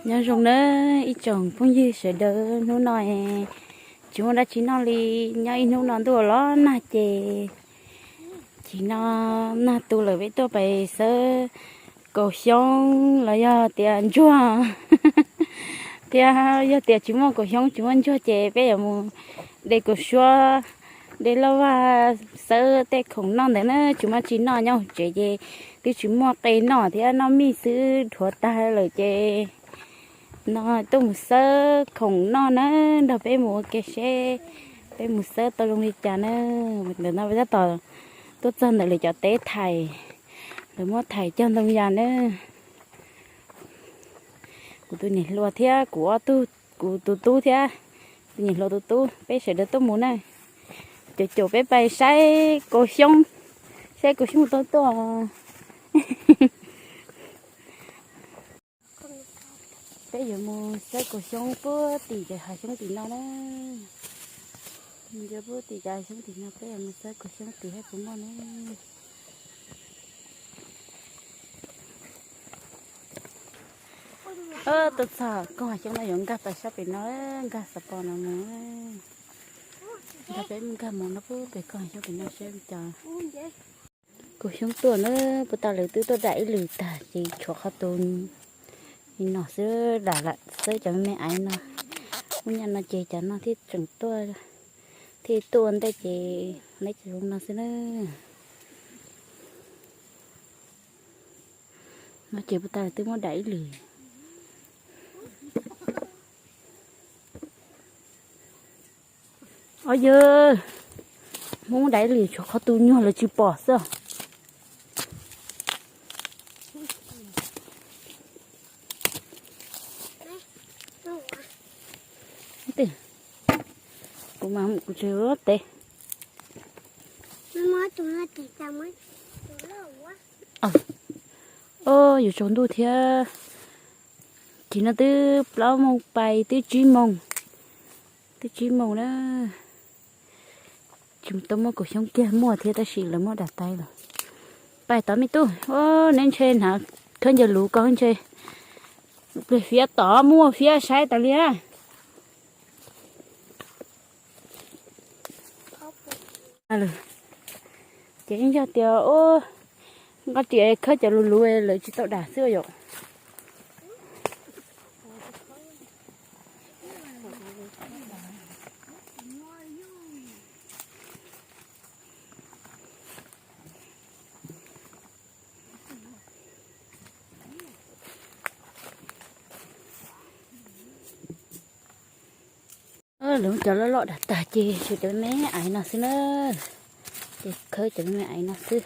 Nyob zoo nawb ib tsoom phooj ywg sawv daws, hnub no tsis muaj dab tsi noj li, nyob ib hnub no ntuj los nag ces tsis noj, nag tu lawm peb tuaj pais xawb kaus xyoob los yog tias ntsuag thiab yog tias tsis muaj kaus xyoob tsis muaj ntsuag ces peb yuav mus de kaus suab, de lauj vaj, xawb tej khoom noj ntawd na, tsis muaj tsi noj nyob hauv tsev ces twb tsis muaj qe noj thiab, noj mij xwb dhuav tag lawm ces no tuaj mus xawb khoom noj na, nrog peb mus ua ke seb peb mus xawb tau zoo li cas na. Ntawm no peb tab tom tuaj txog ntawm lawv cov teb thaiv, lawv muab thaiv cog ntoo yas na. Kuv tus niam hluas thiab kuv ob tug, kuv tus tub thiab tus niam hluas tus tub, peb sawv daws tuaj mus na. Caum caum peb pais saib kaus xyoob, saib kaus xyoob tuaj tuaj. Peb yuav mus xawb kaus xyoob puag tim cov hav xyoob tim no na. Mus yog puag tim cov hav xyoob tim no, peb yuav mus xawb kaus xyoob tim hab puas muaj na. Tuaj txog koog hav xyoob no yuav nkag pais sab pem no, nkag xav pom no mus. Nrog peb nkag mus no puag pem koog hav xyoob pem no seb cas. Kaus xyoob tuaj na, puag ta lawv twb tuaj dam ib lwm tag ces tshuav qhov tus li no xwb, dam lawm xwb cov me me aiv no. Ub nyaj no ces cov no thiaj tseem tuaj, thiaj tuaj ua ntej ces neb cov zoo no xwb na. No ces puag ta lawv twb muab dam ib lwm. Os yawg, muab dam ib lwm tshuav qhov tus nyuag lawv tsis pom xwb. Kuv mas kuv tsev tes. Os, yuav tsaus ntuj thiab. Ces no twb plaub moos pais twb tsib moos, twb tsib moos na. Tsis tau muaj kaus xyoob kiag, muaj thiab tab sis lawv muab dam tas lawm. Pais tod me tub, neb ntshe hnav khawb ncaws luv ko ntshe. Pliag fiab tod muaj fiab saib tas li. Ces yog tias nqa riam khawb cov luv luv lawv tsis tau dam xwb yom. Lawv cov loj loj dam tag ces tshuav cov me me aiv no xwb na. Ces khawb cov me me aiv no xwb.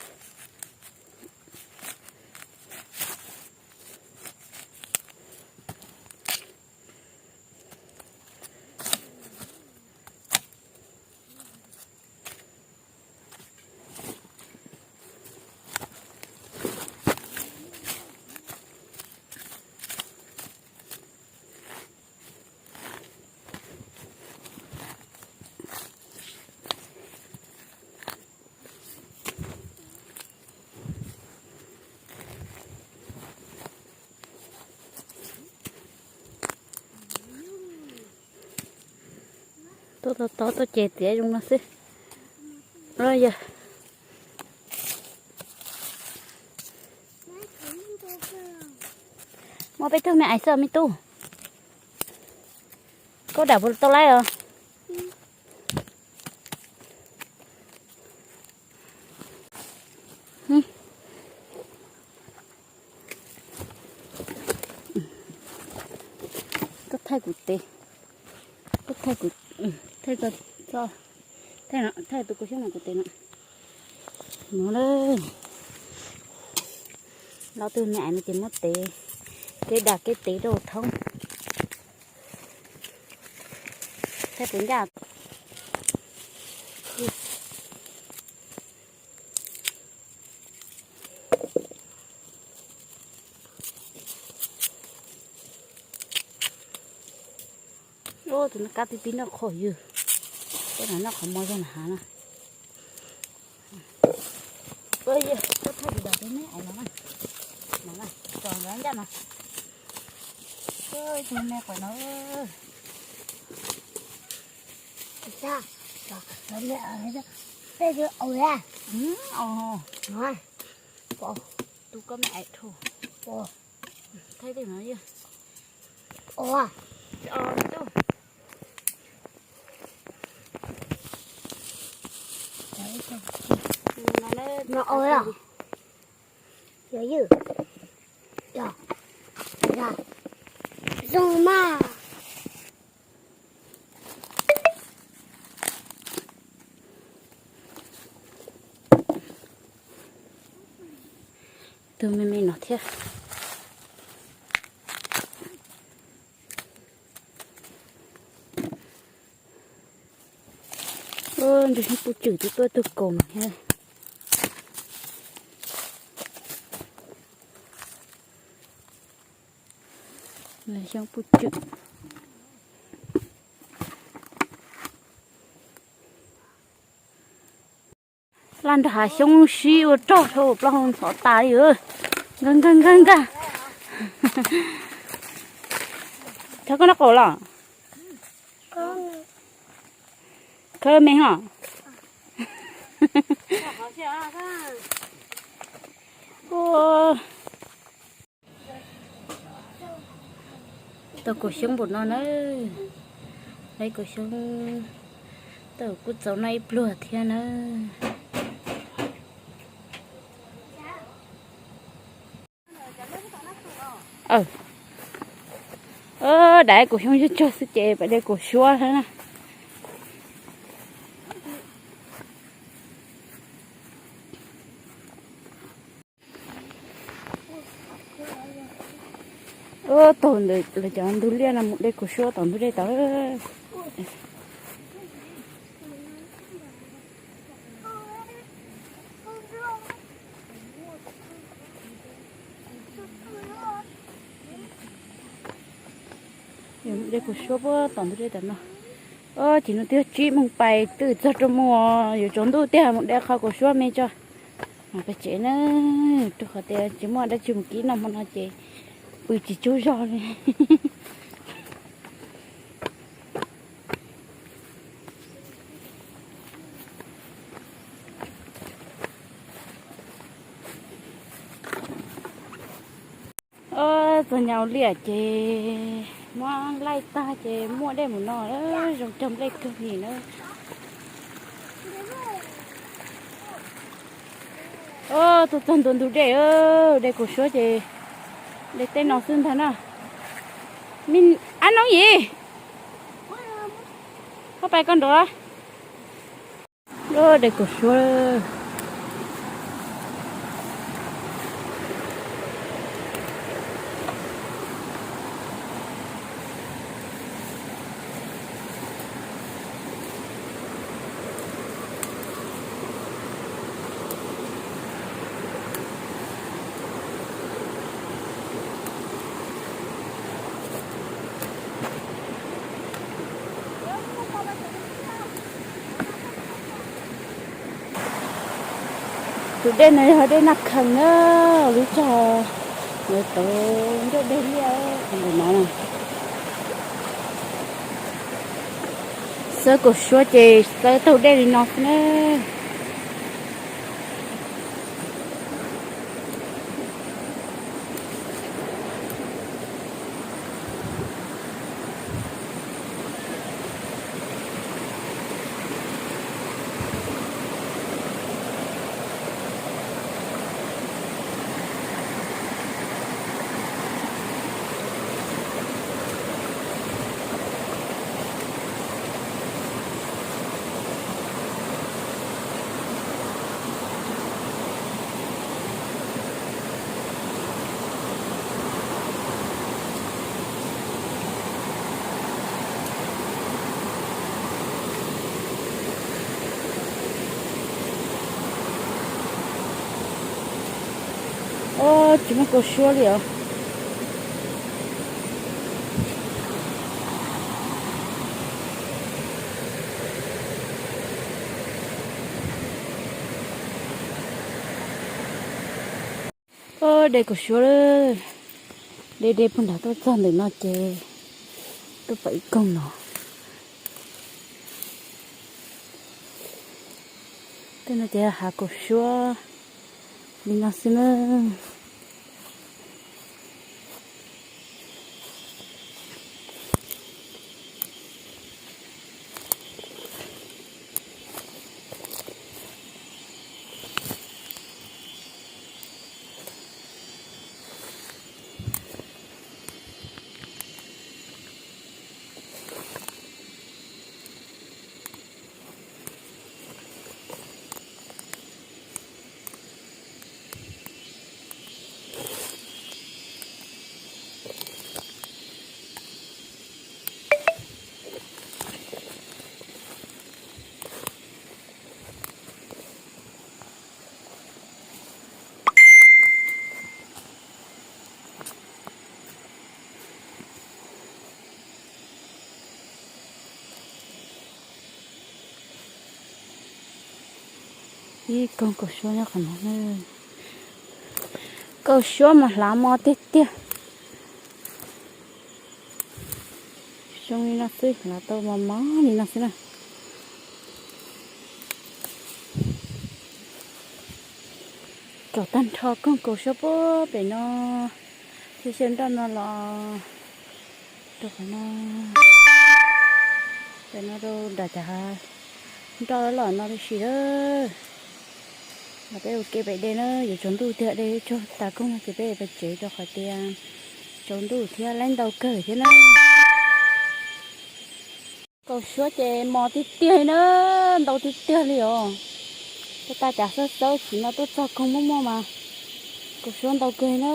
Tuaj tau tob tuaj ces tiav zoo no xwb. Yog muaj peb tug me aiv xwb me tub. Koj dam puas tau laib os? Koj thaij kuv tes, koj thaij kuv, thaij koj, thaij no, thaij tus kaus xyoob no kuv tes no. No lawm. Los tus me aiv no ces muab tev, kev dam kev tev rau thoob. Thaij puas ncaj. Tus no kab tib tib noj qhov ywg, tej no noj qhov muag zog na hav na. Koj thaij kuv dam tus me aiv no, no, tso ncaj no. Tus me qhov no. Tus koj me aim thu. Thaij tej no yog. Zoo mas. Tus me me no thiab. Ntshe xyoob puj tswm twb tuaj tug kaus no thiab. Xyoob puj tswm. Laj nrog hav xyoob sib ua rog dhau plaub hau ntxhov tas li. Nkag nkag nkag nkag. Thov koj noj qaum los. Khawb me ho. Tau kaum xyoob npaum no na. Lawv kaum xyoob tau kuj txaus noj ib pluag thiab na. Dam kaum xyoob tsawg tsawg xwb ces pais de kaum suab thiab na. Taug ntawm lawv cov ntug liaj no mus de kaum suab tom ntug dej tod. De kaum suab puag tom ntug dej tom no. Ces no twb yog tsib moos pais twb txog rau mus, yuav tsaus ntuj tiag mus de qhov kaum suab me tso. Mas pem tsev na, rau qhov tias tsis muaj dab tsi mus kib noj hmo no ces pw tsis tsaug zog li. Txog nyas liaj ces muab laij tag ces muaj dej mus no, zoo cog nplej kawg li na. Tuaj txog ntua ntug dej, de kaum suab ces de tej no xwb ntag na. Ab noob yim, koj pais koj nraud. De kaum suab. Tus dej no yog dej Naj Khees na, lub zog ntawd tau ncauj dej liaj ntawm no. Xawb kaum suab ces xawb taug dej li no xwb na. Tsis muaj kaus suab li os. De kaus suab lawm. De de puag nram tuaj txog ntawm no ces tuaj pom ib koog no. Tej no ces hav kaus suab li no xwb na. Ib koog kaus suab nyob qhov no. Kaus suab mas hlav mos tiag tiag. Zoo li no xwb, hlav tau mos mos li no xwb na. Tsom tag nrho koog kaus suab puag pem no, xyaw xyaw nroj no los rau qhov no, pem no rau nram cov nroj los no tib si lawm. Los peb ua ke pem de na, yuav tsaus ntuj tiag de tsaug tas koog no ces peb pais tsev rau qhov tias tsaus ntuj thiab laib ntau kawg thiab na. Kaus suab ces mos tiag tiag li na, ntau tiag tiag li os. Tuaj tas cav xawb xawb tsim no tuaj txog koog muaj muaj mas kaus suab ntau kawg na.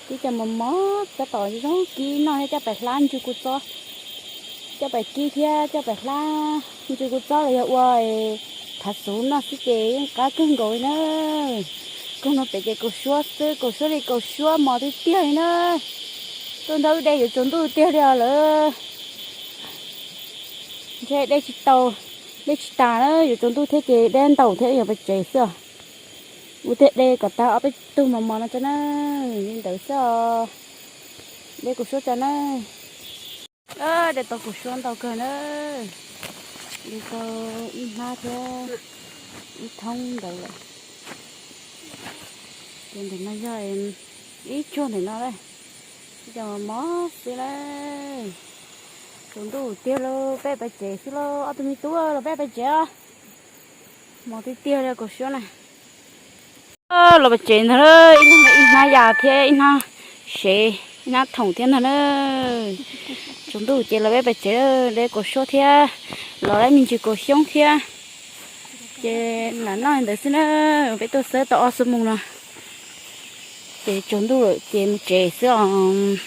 Tib co mos mos tab tom zoo kib noj thiab coj pais hlab ntsw kua txob, coj pais kib thiab coj pais hlab ntsw kua txob los yog ua thav xuv noj xwb ces yeej qab kawg nkaus li na. Koog no pem ces kaus suab xwb, kaus suab li kaus suab mos tiag tiag li na. Tuaj nrog wb de yuav tsaus ntuj tiag li os lawm. Ntshe de tsis tau, de tsis tas na, yuav tsaus ntuj thiab ces de ntaus thiab yuav pais tsev xwb os. Ua tiag de kom tag ob peb tug mos mos no tso na, li ntawd xwb os. De kaus suab tso na. De tau kaus suab ntau kawg na. De tau ib hnab thiab ib thoob ntawd lawm. Ces ntawm no yog ib tsuag ntawm no lawm. Cov mos xwb lawm. Tsaus ntuj tiag lauj, peb pais tsev xwb lauj, ob tug me tub los peb pais tsev os. Mos tiag tiag li kaus suab na. Los pais tsev ntag, ib leeg ib hnab yas thiab ib hnab sev, ib hnab thoom thiab ntag na. Tsaus ntuj ces los peb pais tsev, de kaus suab thiab los lawv me ntsis kaus xyoob thiab. Ces lam noj li ntawd xwb na, peb tuaj xawb tau ob xuab moos no. Ces tsaus ntuj lawm ces mus tsev xwb os.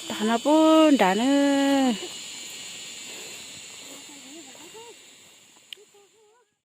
Tag no pub nrad na.